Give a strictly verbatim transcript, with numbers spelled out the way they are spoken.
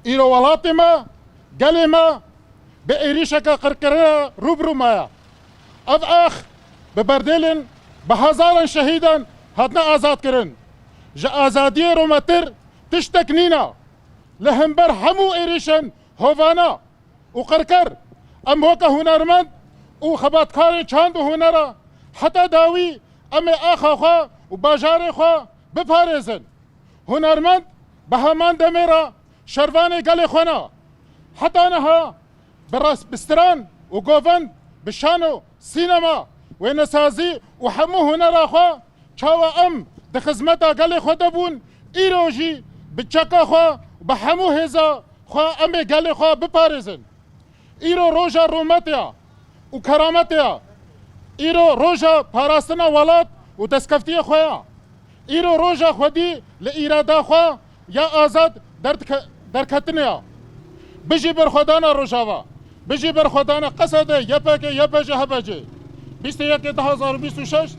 Îro welatê me, gelê me bi êrîşeke qirkirine rû bi rû maye. Ev ax bi berdêlên bi hezaran şehîdan hatine azadkirin. Ji azadiyê rûmetir tiştek nîne. Li hember hemû êrîşên hovane û qirkir, em weke hunermend û xebatkarên çand û hunera heta dawî em ê axa xwe û bajarê xwe biparêzin. Hunermend bi heman demê re şervanê gelê xwe ne. Heta niha bi res-, bi stran û govend, bi şano, sînema, wênesazî û hemû hunera xwe, çawa em di xizmeta gelê xwe de bûn, îro jî bi çeka xwe, bi hemû hêza xwe em ê gelê xwe biparêzin. Îro roja rûmetê ya û kerametê ya. Îro roja parastina welat û destkeftiyê xwe ya. Îro roja xwedî li îrada xwe ya azad derdike-, derketinê ya. Bijî berxwedana Rojava. Bijî berxwedana Qesede, Y P G, Y P J, H B C. Bîst û yekê du hazar û bîst û şeş,